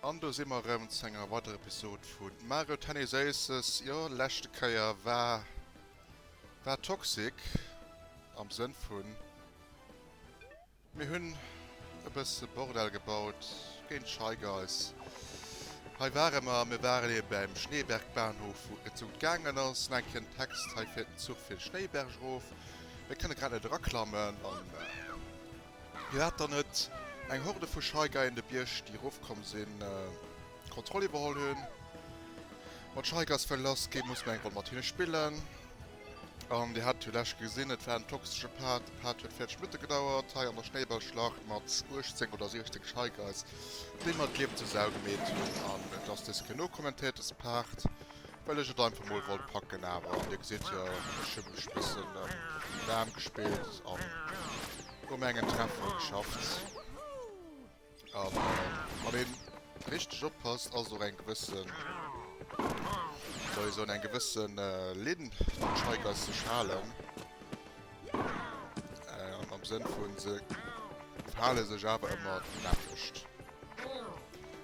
An do si mer erëm zu enger weiderer Episode vu Mario Tennis Aces. Jo, leschte Kéier war war toxic am Sënn vun mir hunn e bësse Bordell gebaut géint Shy Guys. Hei ware mer, mir waren ebe beim Schneebergbahnhof wou et esou gaangen ass. Nach eng Kéier den Text, hei fiert den Zuch fir de Schnéiberg erof. Mir kënne grad net eraklammen an. Firwat dann net eng Horde vu Shy Guyen de Bierg déi erofkomm sinn d'Kontroll iwwerholl hunn? Mat Shy Guys wëll lass ginn, muss mer eng Ronn mat hinne spillen. An dir hat jo lescht gesinn, et war en toxesche Part. De Part huet 40 Minutte gedauert hei an der Schnéiballschlacht mat 18 oder 16 Shy Guys, déi mer d'Liewen zur Sau gemeet hunn. An et ass dës Kéier nokommentéiert, dës Part. Well ech et einfach mol wollt packen awer an dir gesitt jo ech hu mech bëssen waarm gespillt an um engen Treffer geschafft an wann een richteg oppasst ass och eng gewëssen soll ech soen eng gewëssen Linn déi d'Shy Guys sech halen am Sënn vun se verhale sech awer ëmmer d'nämmlecht.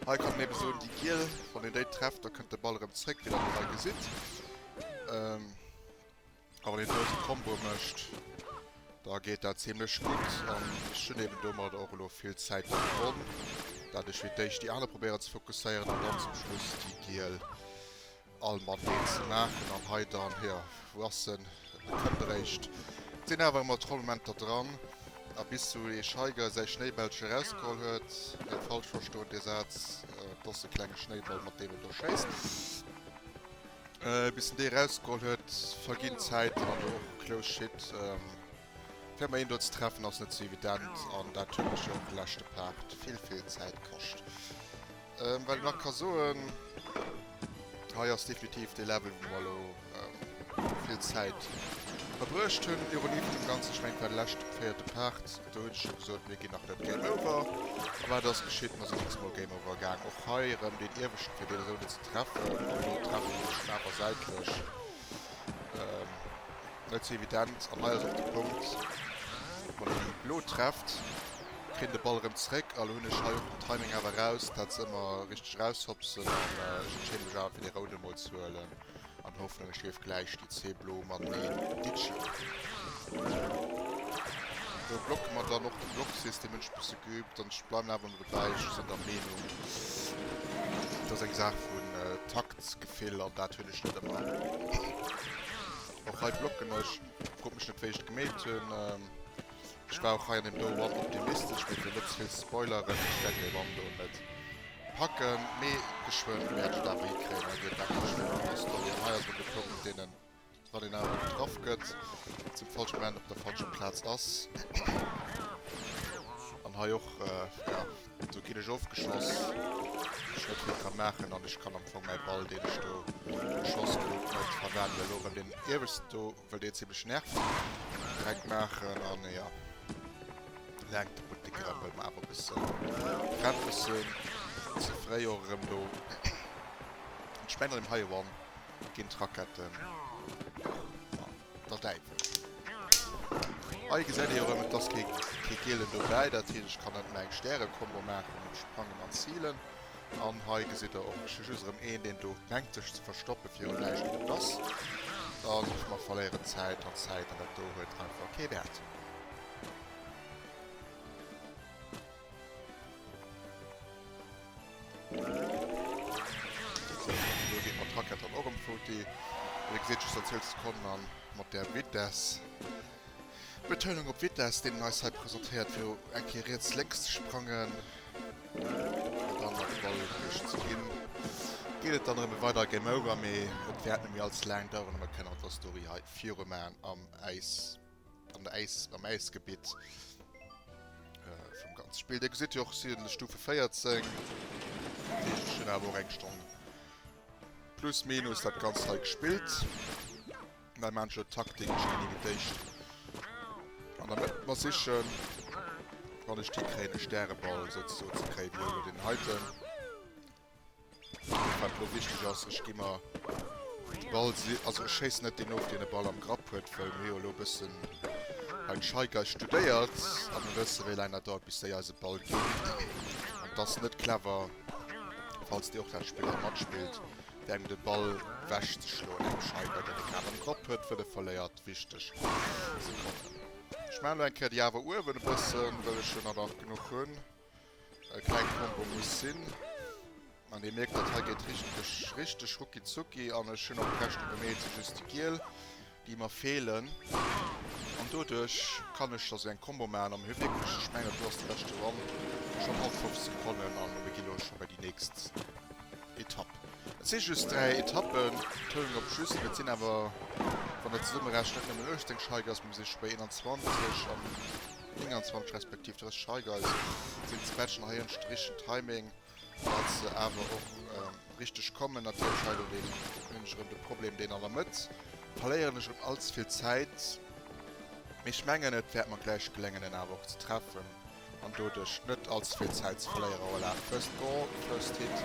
Hei kann een eben soen, déi giel, wann een déi trefft, da kënnt de Ball erëm zréck, wéi der hei gesitt. Ähm, a wann een do esou Combo mécht, da geet dat zimlech gutt. An ech hunn eben domat och elo vill Zäit gewonn, dat ech fir d'éischt déi aner probéieren ze fokusséieren an dann zum Schluss déi giel. All mateneen ze maachen an hei dann, jo, wou ass en, e kënnt eréischt, et sinn awer ëmmer Trollmomenter dran a bis sou ee Scheiger säi Schnéibällche erausgeholl huet, net falsch verstoen dee Saz, et ass e klenge Schnéiball mat deem en do schéisst, bis en dee erausgeholl huet, verginn d'Zäiten an do och close shit, fir ëmmer een do ze treffen ass net sou evident an dat huet mech jo och leschte Part vill vill Zäit kascht. Wat een nach ka soen, hei ass definitiv dee Level, wou mer elo vill Zäit verbruecht hunn. Ironie vun dem Ganzen, ech mengen, et war de leschte véierte Part, do hunn ech scho gesot, mir ginn nach net Game Over. A wat ass geschitt? Mer sinn x-mol Game Over gaang. Och hei erëm deen ieweschten, fir deen esou net ze treffen. An do treffen ech en awer säitlech. Net sou evident. An hei ass och de Punkt, wann een déi blo trefft, kritt een de Ball erëm zréck. A lo hunn ech hei och den Timing awer eraus, dat se ëmmer richteg eraushopsen. An ech entscheede mech awer fir dee rouden emol ze huelen an Hoffnung, ech géif gläich déi zwee blo mateneen ditchen. Do blocke mer dann och de Blocksystem, hunn ech e bësse geübt an ech bleiwen awer ëmmer dobäi, ech sinn der Meenung, et ass eng Saach vun Taktgefill an dat hunn ech net ëmmer. Och hei blocken ech. Frot mech net wéi ech et gemeet hunn. Ech war och hei an dem do One optimistesch, mee fir net ze vill ze spoileren, ech wäert dee One do net packen, mee geschwënn wäert ech et awer hikréien. Hei geet nach geschwënn an der Story an hei ass erëm de Punkt, deen en wann een awer getraff gëtt, zum falsche Moment op der falscher Plaz ass. An hei och, ja, do ginn ech ofgeschoss, ech net vill ka maachen an ech kann am Fong mäi Ball, deen ech do geschoss krut, net verwenden. Well elo erëm deen ieweschten do, well deen zimlech nervt, direkt maachen an ja, laang de Buttek erëm, well mer awer e bësse bremse sinn, ze fréi och erëm do. Ech mengen an deem heie One ginn d'Raketten der Däiwel. Hei gesäit ee jo erëm, et ass kee kee gielen dobäi, dat heescht ech kann net méi eng Stärekombo maachen mat Sprangen an Zilen. An hei gesitt der och, ech hu just erëm een, deen do mengt sech ze verstoppe virun näischt wou et ass. An mer verléieren Zäit an Zäit an dat do huet einfach kee Wäert. Sou, do geet mat Rackett dann och ëm Foti. Dir gesitt just an 12 Sekonnen an mat där Vitess, Betounung op Vitess, deen en eis hei presentéiert, fir eng Kéier riets lénks ze sprangen an dann nach de Ball duerch ze ginn, geet et dann erëm e weider Game Over, mee et wäert net méi allze laang daueren a mer kënnen mat der Story hei viru maachen am Äis. an der Äis, am Äisgebitt vum ganze Spill. Dir gesitt jo och, si hunn Stufe 14. Dat heescht, ech hunn awer och eng Stonn plus minus dat Ganzt hei gespillt. Nei maachen ech elo d'Taktik, ech ginn iwwer d'éischt an der Mëtt mer sichen, wann ech déi kréien, e Stäreball souzesoen ze kréien, wéi elo deen heiten. Wat elo wichteg ass, ech gi mer de Ball, also ech schéissen net deen of, deen de Ball am Grapp huet, well mir hu jo elo e bëssen hei d'Shy Guys studéiert a mir wëssen, wéi laang dat dauert, bis déi eis e Ball ginn. An et ass net clever. Falls dir och dat Spill hei matspillt, fir engem de Ball wech ze schloen, engem Shy Guy, deen e grad am Grapp huet, wëll e verléiert wichteg Sekonnen. Ech maachen elo eng Kéier déi awer uewen e bëssen, wëll ech jo nach nach genuch hunn. E kleng Combo muss sinn. An dir mierkt, dat hei geet richteg, richteg rucki zucki an ech hunn och d'Rechnung gemeet, et si just déi giel, déi mer feelen. An doduerch kann ech da sou eng Combo maachen an mir hu wierklech, ech mengen dat do ass de leschte Run, schonn hallef 5 Sekonnen an mir gi lo scho bei déi nächst Etapp. Et si just 3 Etappen, Betonung op just, mee et sinn awer, wann der zesummerechent, net nëmmen 18 Shy Guys, mee mir si scho bei 21 an 29 respektiv 30 Shy Guys sinn ze matchen. Hei hunn ech de richtegen Timing, datt se awer och richteg kommen. Natierlech hei elo deen, hunn ech erëm de Problem, deen an der Mëtt verléieren ech erëm allze vill Zäit, mee ech mengen et wäert mer gläich geléngen en awer och ze treffen. An doduerch net all ze vill Zäit ze verléieren. Voilà, first goal, first hit.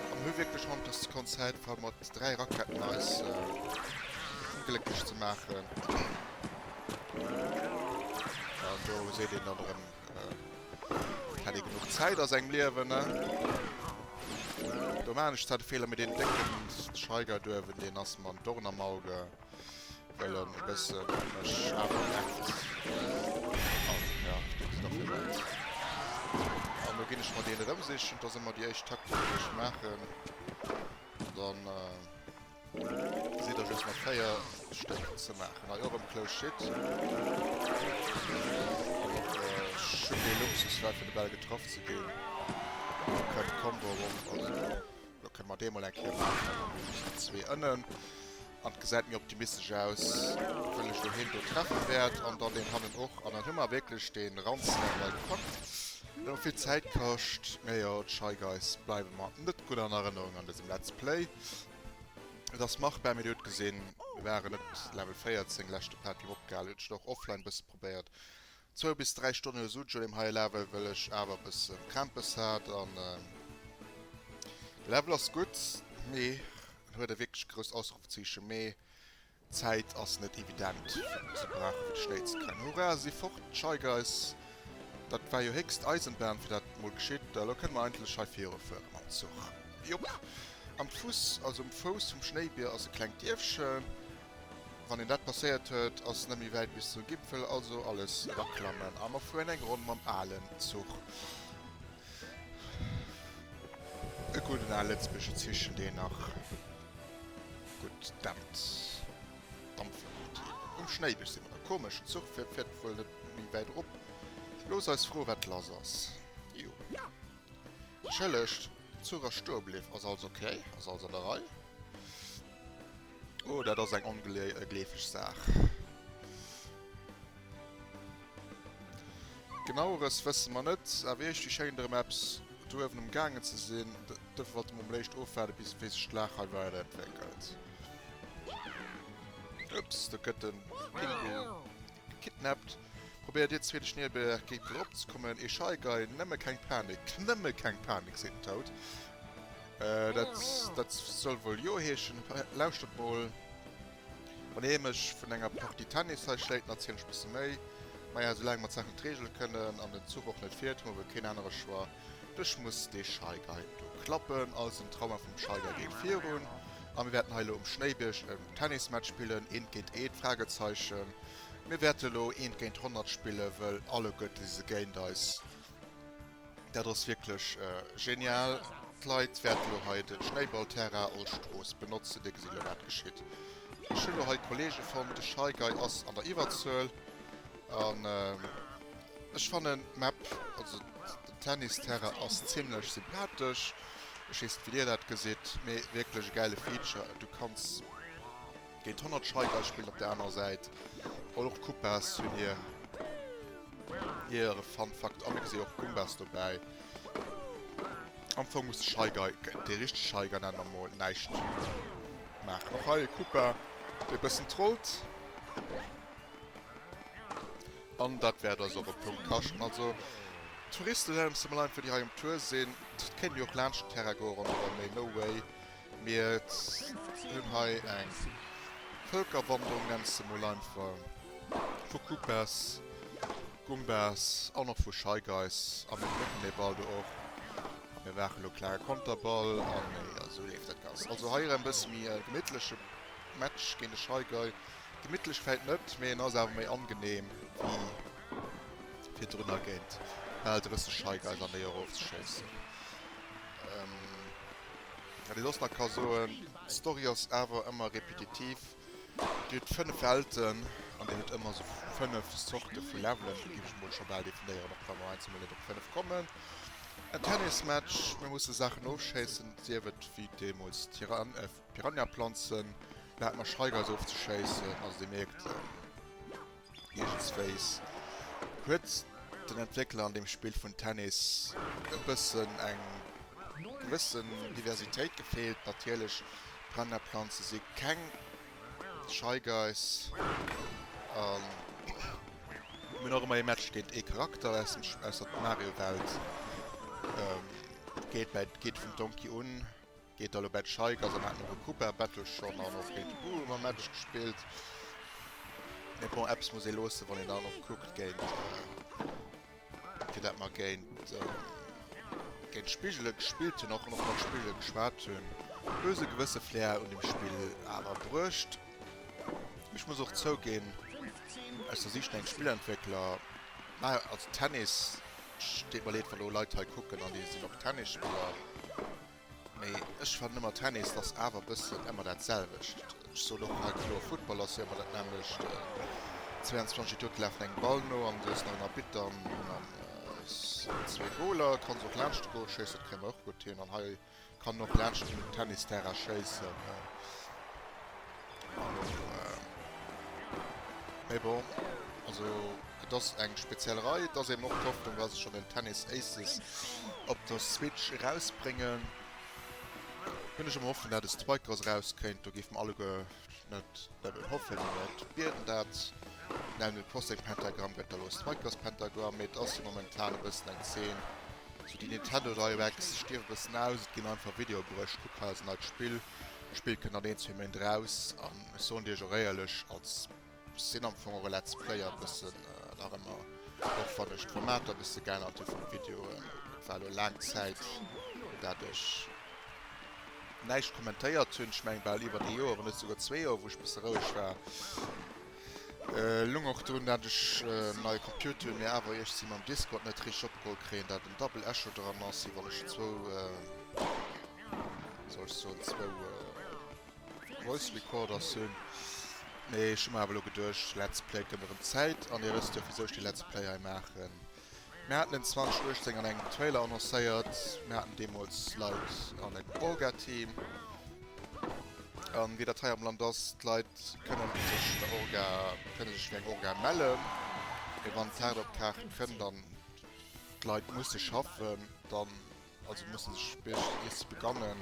A mir hu wierklech 100 Sekonn Zäit fir mat 3 Raketten eis onglécklech ze maachen. An do seet een dann erëm, et hätt ee genuch Zäit a sengem Liewen, ne? Do maachen ech zwar de Feeler, mee deen décken Shy Guy do uewen, deen ass mer en Dorn am Auge. Well en e bëssen mech awer nervt. An ja, do gesitt der firwat. An lo ginn ech mer deen erëmsichen. Dat ass ëmmer déi éischt Taktik, déi ech maachen. An dann gesitt der just nach 4 Stéck ze maachen. Hei och erëm close shit. An och ech hunn dee Luxus war fir de Ball getraff ze ginn. Do kënnt d'Combo erop. Also lo kënne mer dee mol eng Kéier maachen. Dann hu mer just nach zwee ënnen. An et gesäit méi optimistesch aus, wëll ech elo heen do treffen wäert an dann deen hannen och. An dann hu mer wierklech dee Ranzlevel hei gepackt. Deen och vill Zäit kascht. Mee jo, d'Shy Guys bleiwe mer net gutt an Erënnerung an dësem Let's Play. Et ass machbar, mee dir hutt gesinn, mir waren net Level 14 leschte Part, wéi mer opgehal hunn. Ech hunn och offline e bësse probéiert. Zwou bis 3 Stonnen esou jo deem heie Level, wëll ech awer e bësse Krämpes hat an de Level ass gutt, mee en huet e wierklech grousst Ausrufezeechen, mee d'Zäit ass net evident ze brauchen fir de Schnéi ze kréien. Hurra, si fort d'Shy Guys, dat war jo héchst Eisenbahn fir dat mol geschitt. Elo kënne mer eigentlech hei viru fuere mam Zuch. Jop, am Fuss, also um Fouss vum Schnéibier ass e klengt Dierfchen. Wann een dat passéiert huet, ass net méi wäit bis zum Gipfel, also alles eraklammen a mer fueren eng Ronn mam alen Zuch. E gudden ale lëtzebuergesche Zichen, deen nach gutt dämpt. Dampflokomotiven. Um Schnéibech si mer da. Komesch, den Zuch fiert wuel net méi wäit erop. Looss eis froe wat lass ass. Jo. Entschëllegt, den Zuch ass stoe bliww. Ass alles ok? Ass alles an der Rei? Oh, dat ass eng ongleeflech Saach. Genaueres wësse mer net, awer iergendwéi schéngt erëm eppes do uewen um gaangen ze sinn. Dofir wollte mer mol éischt ofwaarde bis wéi sech d'Lag hei weiderentwéckelt. Ups, do gëtt de Pingu gekidnappt. Probéiert dir zweete Schneebär géint erop ze kommen. Ee Shy Guy, nëmme keng Panik, nëmme keng Panik, seet den Toad. Dat, dat soll wuel jo heeschen. Lauschtert mol, wann ee mech vun enger Partie Tennis hei schléit, dann erzielen ech e bësse méi. Maja, soulaang mer d'Saach net reegele kënnen an den Zuch och net fiert, hu mer wuel keen anere Choix. Ech muss dee Shy Guy do klappen. Also, den Trauma vum Shy Guy geet virun a mir wäerten hei elo um Schnéibierg en Tennismatch spillen, eent géint eent, Fragezeichen. Mir wäerte elo eent géint 100 spillen, wëll alleguerte si se géint eis. Dat ass wierklech genial. D'Leit wäerten elo hei de Schnéiballterrain als Strooss benotzen. Dir gesitt elo wat geschitt. Ech hunn elo hei Kollege fonnt. De Shy Guy ass an der Iwwerzuel. An ech fannen d'Map, also den Tennisterrain ass zimlech sympathesch. Ech weess net wéi dir dat gesitt, mee wierklech e gäile Feature. Du kanns géint 100 Shy Guys spillen op der anerer Säit. Och d'Koopas hunn hir. Hiere Fun Fakt, a mir gesi och Goombas dobäi. Am Fong muss de Shy Guy, dee richtege Shy Guy nennen mer mol, näischt maachen. Och hei e Koopa, dee bëssen trollt. An dat wäert eis och e Punkt kaschten. Also Touristen nennen se mol einfach, déi hei um Tour sinn. Et kéint jo och laanscht den Terrain goe ronderëm, mee no way. Mir hunn hei eng Vëlkerwanderung, nenn se mol einfach, vu Koopas, Goombas an och vu Shy Guys. A mir plécken dee Ball do och. Mir maachen elo klare Konterball an jo, esou leeft dat Ganzt. Also hei erëm e bësse méi e gemittleche Match géint de Shy Guy. Gemittlech vläit net, mee en ass awer méi angenehm wéi virdrunner géint bal 30 Shy Guys an déi erofzeschéissen. Wat ee soss nach ka soen, d'Story ass awer ëmmer repetitiv. Dir hutt 5 Welten an dir hutt ëmmer sou 5 Zorte vu Levelen, géif ech mol scho bal definéieren, och wa mer heiansdo mol net op 5 kommen. En Tennismatch, mir musse Saachen ofschéissen, sief et wéi deemools d'Piranha-Planzen, do hate mer Shy Guys ofzeschéissen. Also dir mierkt, iergendswéis huet den Entwéckler an deem Spill vun Tennis e bëssen eng gewëssen Diversitéit gefeelt. Natierlech, d'Piranha-Planze si keng Shy Guys a mir hunn och ëmmer ee Match géint ee Charakter aus dem aus der Mario-Welt. Geet bäi geet vum Donkey un, geet da lo bäi d'Shy Guys a mir haten och e Koopa Battle schonn an och géint de Boo hu mer e Match gespillt. Mee bon, eppes muss ee loossen, wann een dann och kuckt géint. fir dat mer géint géint Spigele gespillt hunn, och och mat Spigele geschwat hunn, hu se e gewësse Flair un dem Spill awer bruecht. Ech muss och zouginn, aus der Siicht vun engem Spillentwéckler, naja, also Tennis, deet mer leed, wa lo Leit hei kucken an déi sinn och Tennisspiller, Mee ech fannen ëmmer Tennis ass awer bëssen ëmmer dat selwecht. Ech soen och hei kloer, Futtball ass jo ëmmer dat nämmlecht. 22 Idiote lafen engem Ball no an du hues nach en Arbitter an zwee Goler. Kanns och laanscht de Gol schéissen, dat kréie mer och gutt hin. An hei kann en och laanscht den Tennisterrain schéissen. An och, mee bon, also et ass eng speziell Rei. Et ass eben och d'Hoffnung, wa se schonn den Tennis Aces op der Switch erausbréngen, hunn ech ëmmer Hoffnung, dat e Strikers erauskéint. Do géife mer alleguer net nëmmen hoffen, mee mer bieden dat. Den Animal Crossing Pentagram gëtt da lo Strikers Pentagram, mee et ass jo momentan e bëssen eng Zeen, sou déi Nintendo Directs stierwe bëssen aus, et ginn einfach Videoe bruecht, kuck hei ass en neit Spill. D'Spill kënnt an een, zwee Méint eraus an ech soen dir och éierlech, als ech sinn am Fong och e Let's Player bëssen nach ëmmer, och wann ech d'Formater bësse geännert hu vun de Videoen. Et war elo laang Zäit, dat ech näischt kommentéiert hunn, ech mengen bal iwwert ee Joer, wann net souguer zwee Joer, wou ech bësse roueg war. Lung och drun, dat ech en neie Computer hunn, mee awer iergsi mam Discord net richteg opgeholl kréien, dat en Double Echo dran ass, wéi wann ech zwou. Soll ech soen, zwou Voice Recorders hunn. Mee ech hu mer awer elo geduecht, Let's Play gëtt erëm Zäit. An dir wësst jo, wisou ech dee Let's Play hei maachen. Mir haten en 2018 an engem Trailer annoncéiert. Mir haten deemools Leit an engem Orga-Team. An wéi dat hei am Land ass, d'Leit kënnen sech der Orga, kënne sech fir eng Orga mellen. Mee wann d'Kaart op d'Kaart kënnt an d'Leit musse schaffen, dann Also mussen sech spéitstens ier se begannen,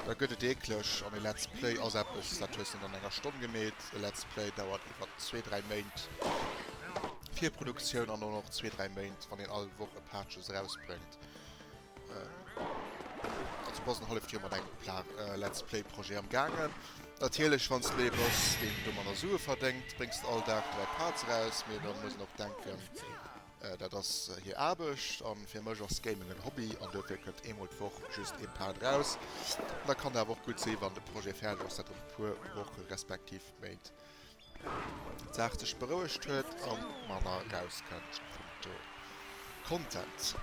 da gëtt et eekleg. An e Let's Play ass eppes, dat hues de net an enger Stonn gemeet. E Let's Play dauert iwwer zwee, dräi Méint Virproduktioun an dann och zwee, dräi Méint, wann een all Woch e Part just erausbréngt. Also bass en halleft Joer mat engem Let's Play Projet am gaangen. Natierlech, wann s de ee bass, deen domadder Sue verdéngt, bréngs de all Dag dräi Parts eraus, mee da muss een och denken, Dat ass hir Aarbecht an fir mech ass Gaming en Hobby an dofir kënnt eemol d'Woch just ee Part eraus. An da kann et awer och gutt sinn, wann de Projet fäerdeg ass, dat erëm e puer Woche respektiv Méint d'Saach sech berouegt huet an manner erauskënnt punkto Content.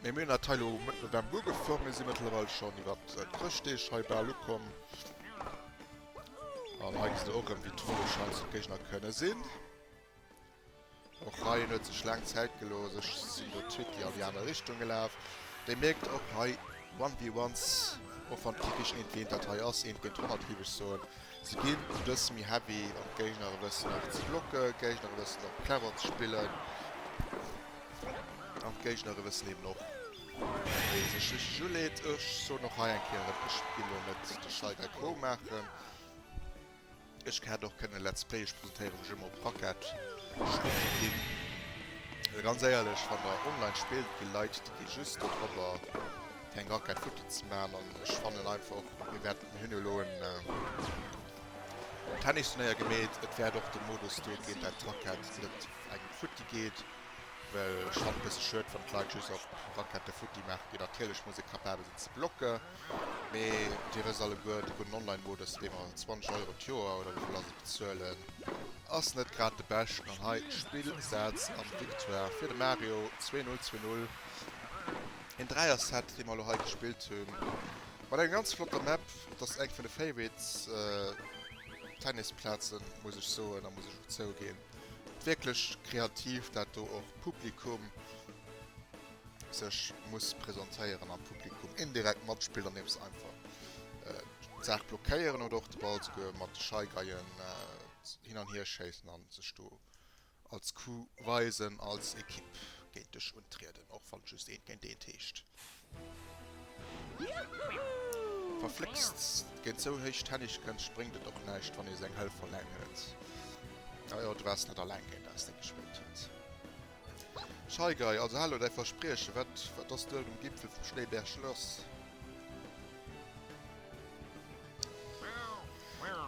Mee mir hunn dat hei elo Mëtt November ugefaang, mir si mëttlerweil schonn iwwert d'Chrëschtdeeg hei bal ukomm an hei gesitt der och erëm wéi trolleg heiansdo d'Géigner kënne sinn. Och hei, en huet sech laang Zäit gelooss. Ech sinn do Twitty an déi aner Richtung gelaf. Dir mierkt och hei, One v Ones, och wann typesch eent géint dat hei ass, eent géint 100 géif ech soen, se ginn e bësse méi heavy an d'Géigner e bëssen och ze blocken, d'Géigner e bëssen och clever ze spillen an d'Géigner e bëssen eben och wéi ee sech richteg uleet. Ech soen och hei eng Kéier erëm, ech ginn elo net de Shy Guy Pro maachen. Ech hätt och kënnen Let's Play, ech presentéiere mech ëmmer op Racket, schlofe ginn. Well ganz éierlech, wann der online spillt, gi Leit déi gi just do drobber fir eng Racket futti ze man. An ech fannen einfach, mir wäerten, mir hunn jo elo en Tennisturnéier gemeet, et wäert och de Modus do ginn, dat d'Racket net engem futti geet. Well ech fannen et e bësse schued, wann d'Leit just op Rackette futti maache ginn. Natierlech muss ee capabel sinn ze blocken, mee dir wësst alleguer, de gudden Online-Modus, dee mer 20 Euro d'Joer oder wéivill ass et bezuelen, ass net grad de beschten. An hei Spillsaz an Victoire fir de Mario, 2, 0, 2, 0. Een Dräier-Set, dee mer elo hei gespillt hunn, mat enger ganz flotter Map. Et ass eng vun de Favorites Tennisplazen, muss ech soen a muss ech och zouginn. Wierklech kreativ dat do och Publikum sech muss presentéieren an Publikum indirekt matspillt andeems se einfach d'Saach blockéieren oder och de Ball souguer mat de Shy Guyen hin an hier schéissen an sech do als Crew weisen, als Ekipp géint dech untrieden, och wann et just eent géint eent heescht. Verfléckst, géint sou héich Tenniskënscht bréngt et och näischt, wann ee seng Hëllef alleng huet. Ah jo, du waars net alleng géint eis, dee gespillt huet. Shy Guy, also hallo, däi Verspriechen, wat, wat ass duerch um Gipfel vum Schnéiberg lass?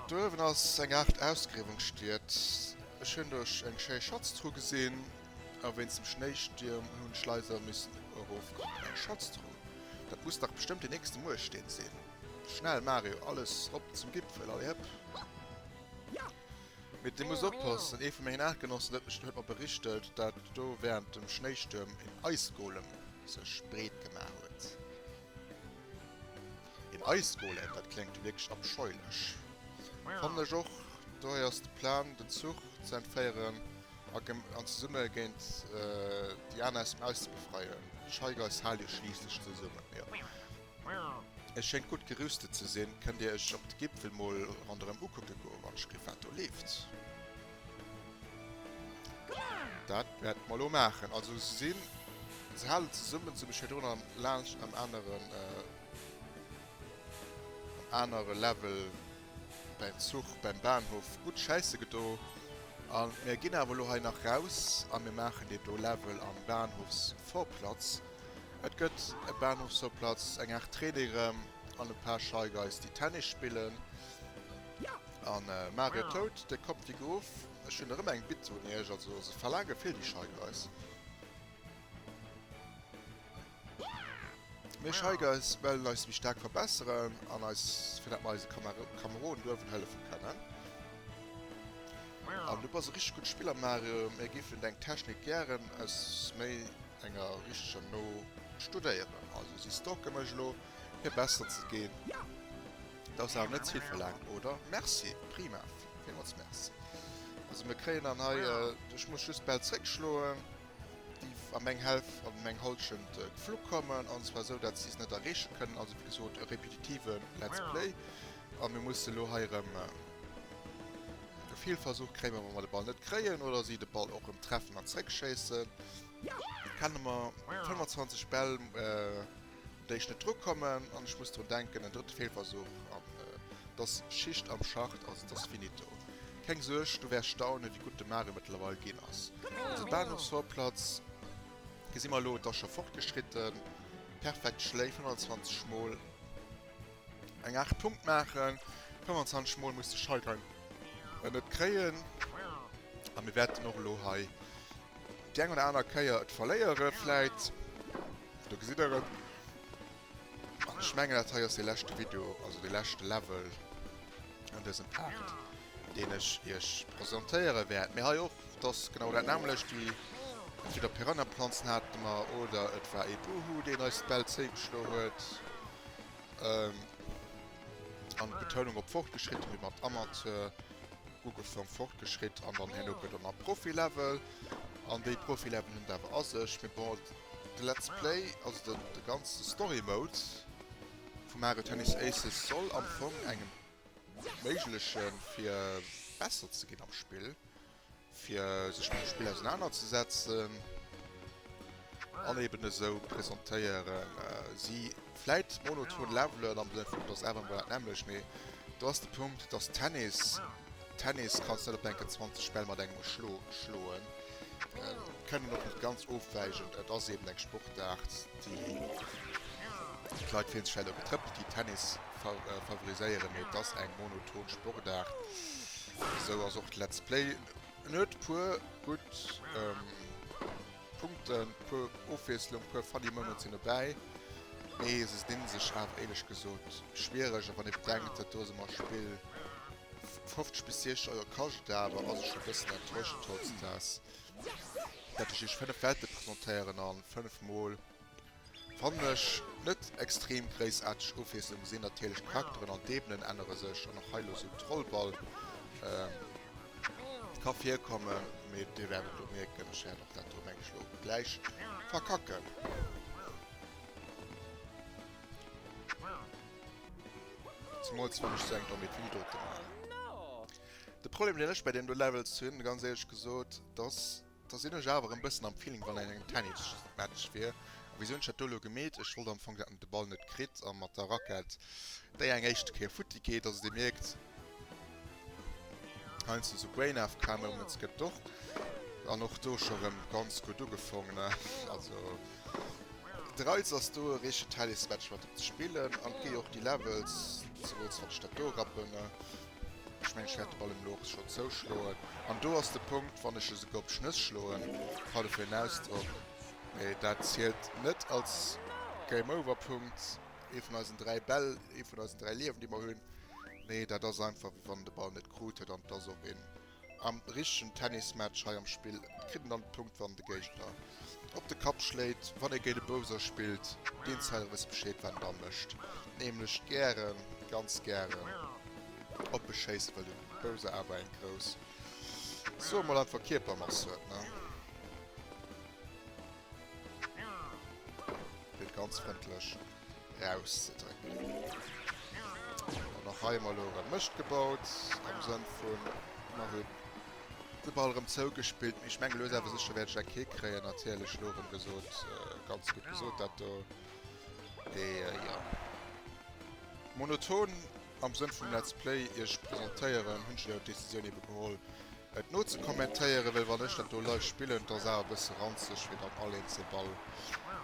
Do uewen ass eng Aart Ausgriewungsstied. Ech hunn do eng schéi Schatztruh gesinn, a wéinst dem Schnéistierm hunn d'Schleiser missen erofkommen. Eng Schatztruh? Dat muss dach bestëmmt deen nächste Muertsteen sinn. Schnell, Mario, alles rop zum Gipfel, allez hëpp! Mee dir musst oppassen, ee vu mengen Aartgenossen huet mech huet mer berichtelt, dat do während dem Schnéistuerm een Eisgolem sech breet gemaach huet. Een Eisgolem, dat kléngt wierklech abscheulech. Fannen ech och. Dohier ass de Plan, den Zuch ze entféieren a zesumme géint déi aner aus dem Eis ze befreien. D'Shy Guys hale jo schliisslech zesummen. Jo. Et schéngt gutt gerüstet ze sinn. Kënnt dir iech op de Gipfel mol ronderëm ukucke goen, wann ech gleef wat do leeft? Dat wäerte mer elo maachen. Also se sinn, se halen zesummen, se hu mech virdrun am laanscht am aneren, am anere Level beim Zuch, beim Bahnhof gutt Schäisse gedo. A mir ginn awer elo hei nach raus a mir maachen deen do Level am Bahnhofsvorplatz. Et gëtt e Bahnhofsvorplatz, eng Aart Training erëm an e paar Shy Guys, déi Tennis spillen. An Mario Toad, de Kopp wéi geruff, ech hunn erëm eng Bitt un iech, also se verlaange vill déi Shy Guys. Mir Shy Guys wellen eis méi staark verbesseren an eis fir dat mer eise Kameroden duerfen hëllefe kënnen. An du bass e richteg gudde Spiller Mario, mir giffen deng Technik gären aus méi enger richteger no studéieren. Also si stalke mech elo fir besser ze ginn. Dat ass awer net ze vill verlaangt, oder? Merci, prima, villmools merci. Also mir kréien dann hei, ech muss just d'Bäll zréckschloen, déi a meng Hälf, an meng Halschent geflu kommen, an zwar esou, dat si se net erreeche kënnen. Also wéi gesot e repetitive Let's Play. A mir musse elo hei erëm e Feelversuch kréien, wa mer de Ball net kréien, oder si de Ball och erëm treffen an zréckschéissen. Kenne mer 25 Bäll. Un déi ech net drukommen, an ech muss drun denken, en drëtte Feelversuch an et ass Schicht am Schacht, also et ass finito. Keng Suerg, du wäers staunen, wéi gutt de Mario mëttlerweil ginn ass. Also d'Bahnhofsvorplatz gesi mer elo, et ass scho fortgeschritten, perfekt Schléi, 25 mol eng 8 Punkt maachen, 25 mol muss de Shy Guy en net kréien, a mir wäerten och elo hei déi eng oder aner Kéier et verléiere vläit. Do gesitt der et. An ech mengen dat hei ass dee leschte Video, also dee leschte Level an dësem Part, deen ech iech presentéiere wäert. Mee hei och, et ass genau dat nämmlecht, déi entweder Piranha-Planzen hate mer oder et war ee Buhu, deen eis d'Bäll zéigeschloe huet. An Betounung op fortgeschritten, wéi mat Amateur ugefong, fortgeschritt an dann herno gëtt och nach Profi-Level. An déi Profi-Level hunn et awer a sech. Mee bon, de Let's Play, also den de ganze Story Mode vu Mario Tennis Aces soll am Fong engem erméiglechen, fir besser ze ginn am Spill. fir sech mam Spill ausenanerzesetzen an eben esou presentéieren si vläit monoton Levelen am Sënn vun et ass awer emol dat nämmlecht, mee do ass de Punkt, dass Tennis, Tennis kanns net op enke 20 Bäll mat engem Schlo schloen, kënnen och net ganz ofwäichen, et ass eben eng Sportaart déi d'Leit fillen sech vläit och getrëppelt déi Tennis favoriséieren, mee et ass eng monoton Sportaart. Esou ass och d'Let's Play. En huet puer gutt. Punkten, puer Ofwiesslung, puer funny Moments sinn dobäi, mee se dinn sech awer éierlech gesot schwiereg. A wann ee bedenkt, dat do ass ëmmer e Spill 50 bis 60 Euro kascht et awer, ass et scho e bëssen enttäuschend hautdesdaags, dat ech iech 5 Welte presentéieren an 5 mol Fannen ech net extrem gréissaarteg Ofwiesslung sinn natierlech d'Charakteren an d'Ebenen ännere sech an och hei lo sou Trollball ka virkommen, mee dir wäert et lo mierken, ech wäert och dat do meng ech lo gläich verkacken. Zemools wann ech sou eng Dommheet wéi déi dote maachen. De Problem deen ech bei deem do Levels hunn, ganz éierlech gesot, dass Da sinn ech awer en bëssen am Feeling wann een engem Tennismatch wier. A wisou hunn ech dat do elo gemeet? Ech wollt am Fong dat en de Ball net kritt a mat der Rackett déi eng éischte Kéier futti geet. Also dir mierkt heiansdo sou Brain AFK Moments gëtt et och. An och do scho rëm ganz gutt ugefongen. Also de Reiz ass do e richtegen Tennismatch mat em ze spillen an et gi jo och déi Levels, zemools wann ech dat do rappen. Ech mengen, ech wäert de Ball em elo och scho zouschloen. An do ass de Punkt, wann ech esouguer op d'Schnëss schloen, pardon fir den Ausdrock, mee dat zielt net als Game Over Punkt, ee vun eisen 3 Bäll, ee vun eisen 3 Liewen, déi mer hunn. Nee, dat ass einfach, wéi wann en de Ball net krut huet. An et ass och een am richtegen Tennismatch hei am Spill, kritt en dann de Punkt, wann de Géigner op de Kapp schléit. Wann ee géint e Bowser spillt, d'Insider wësse Bescheed, wat en da mécht, nämlech gären, ganz gären op e schéissen, well de Bowser awer eng grouss, soe mol einfach, Kierpermass huet, ne? Fir et ganz frëndlech rauszedrécken. An och hei hu mer elo erëm Mëscht gebaut, am Sënn vun, mer hunn de Ball erëm zougespillt. Mee ech mengen, lues awer sécher wäert ech eng Kéier kréien. Natierlech, elo erëm gesot, ganz gutt gesot dat do. Mee jo, monoton am Sënn vum Let's Play iech presentéieren, hunn ech jo d'Decisioun ebe geholl, et nozekommentéieren, well wann ech dat do live spillen, et ass awer e bësse ranzeg fir dann all eenzel Ball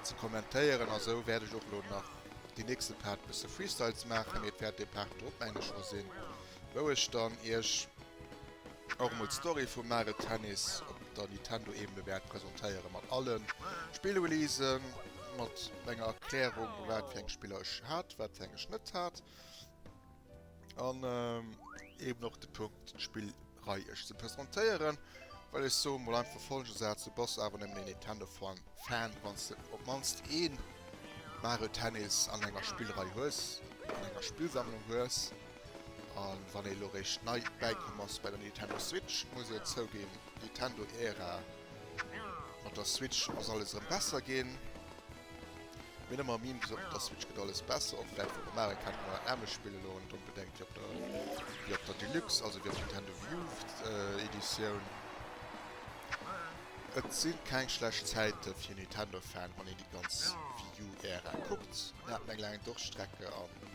ze kommentéieren. A sou wäert ech och elo nach déi nächste Part e bësse Freestyles maachen, mee et wäert dee Part drop mengen ech scho sinn, wou ech dann iech och emol d'Story vum Mario Tennis op der Nintendo-Ebene wäert presentéieren, mat alle Spillreleasen, mat enger Erklärung wat fir eng Spiller ech hat, wat fir eng ech net hat. An eben och de Punkt d'Spillrei iech ze presentéieren, well ech soe mol einfach folgende Saz, Du bass awer nëmmen een Nintendo-Fan, wann s de op d'mannst ee Mario Tennis an enger Spillrei hues, an enger Spillsammlung hues. A wann ee lo réischt nei bäikomm ass bei der Nintendo Switch, muss ee jo zouginn, Nintendo-Ära mat der Switch ass alles erëm besser ginn. Mir hunn ëmmer Meme gesot, mat der Switch gëtt alles besser, och vläit wou mer Mario Kart ëmmer dat nämmlecht spillen, elo net onbedéngt wéi op der wéi op der Deluxe, also wéi op Nintendo Wii U Editioun. Et si keng schlecht Zäite fir Nintendo Fan, wann een déi ganz Wii U Ära kuckt. Mir haten eng laang Durststrecke an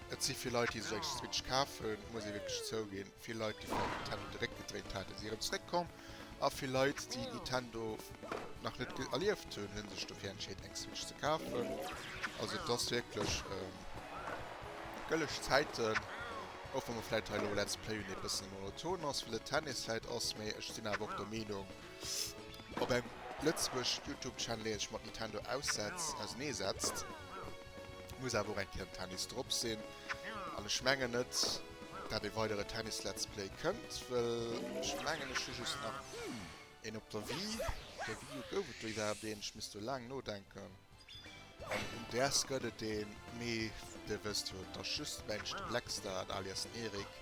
et si vill Leit déi sech eng Switch kaf hunn, muss ee wierklech zouginn. Vill Leit déi vläit Nintendo de Réck gedréint haten, si erëm zeréckkomm. A vill Leit, déi Nintendo nach net erlieft hunn, hu sech dofir entscheet, eng Switch ze kafen. Also et ass wierklech gëlleg Zäiten, och wa mer vläit hei elo Let's Play hunn, dee bëssen monoton ass, well et Tennis vläit ass. Mee ech sinn awer och der Meenung, op engem Lëtzebuerg Youtube Channel, dee sech mat Nintendo aussetzt, auseneesetzt, muss awer och eng Kéier den Tennis drop sinn. An ech mengen net, dat e weidere Tennis Let's Play kënnt, wëll ech mengen ech hu just nach een op der Wii. Op der Wii U gouf et do iwwerhaapt een? Ech misst do laang nodenken. An um DS gëtt et een, mee dir wësst jo, et ass just mengen ech de Blackstar alias den Eric,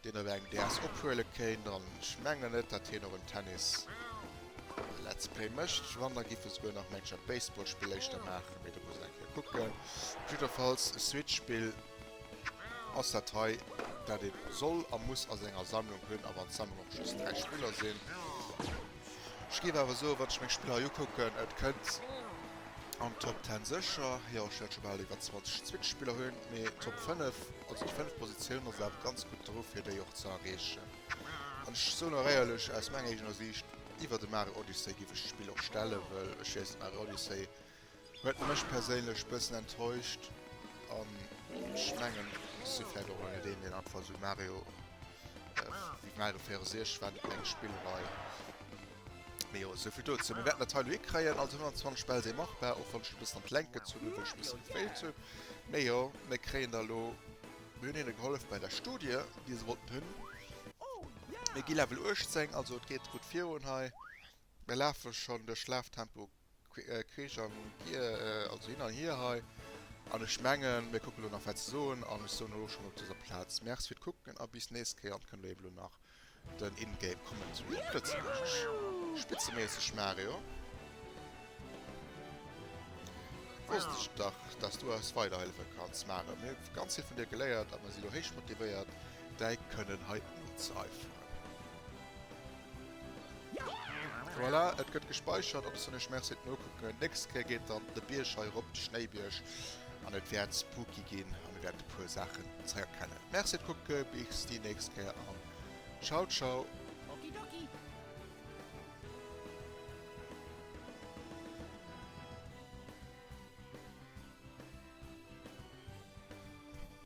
deen op engem DS ophuele kéint. An ech mengen net, dat hien och en Tennis Let's Play mécht. Wann, da giff e souguer nach mengen ech dat Baseball-Spill éischter maachen, mee do muss een eng Kéier kucken. Jiddwerfalls e Switch-Spill. Ass dat hei dat ee soll a muss a senger Sammlung hunn, a wann d'Sammlung och just 3 Spiller sinn. Ech géif awer soen, wann ech meng Spiller hei ukucken, et kënnt an d'Top 10 sécher. Jo, ech wäert scho bal iwwer 20 Switch-Spiller hunn, mee Top 5, also déi 5 Positioun ass awer ganz gutt dru fir déi och ze erreechen. An ech soen och éierlech, aus menger eegener Siicht, iwwer de Mario Odyssey géif ech d'Spill och stellen, wëll ech weess net, Mario Odyssey Huet mech perséinlech bëssen enttäuscht an ech mengen ech si vläit och net een deen einfach esou Mario wéi Mario 64 war net meng Spillrei. Mee jo, esou vill dozou. Mir wäerten dat hei elo hikréien. Also 120 Bäll si machbar, och wann ech e bëssen an d'Längt gezunn hunn, well ech e bësse gefailt hunn. Mee jo, mir kréien da elo, mir hunn hinne gehollef bei der Studie, déi se wollten hunn. Mir gi Level 18, also et geet gutt virun hei. Mir lafe schonn duerch Laftempo queesch an gier, also hin an hier hei. An ech mengen, mir kucken elo nach wat se soen. An ech soen elo schonn op dëser Plaz Merci fir d'Kucken a bis nächst Kéier. An et kënnt elo eben elo nach den In-Game Commentary op Lëtzebuergesch. Spitzeméisseg Mario. Wosst ech dach, dass du eis weiderhëllefe kanns Mario. Mir hu ganz vill vun dir geléiert a mir si lo héich motivéiert däi Kënnen hei nozeeiferen. Voilà, et gëtt gespeichert an ech soen iech Merci fir d'Nokucken. Nächst Kéier geet dann de Bierg hei erop, de Schnéibierg, an et wäert spooky ginn a mir wäerten e puer Saachen zeréckerkennen. Merci fir d'Kucke, bis déi nächst Kéier an ciao ciao. Okidoki.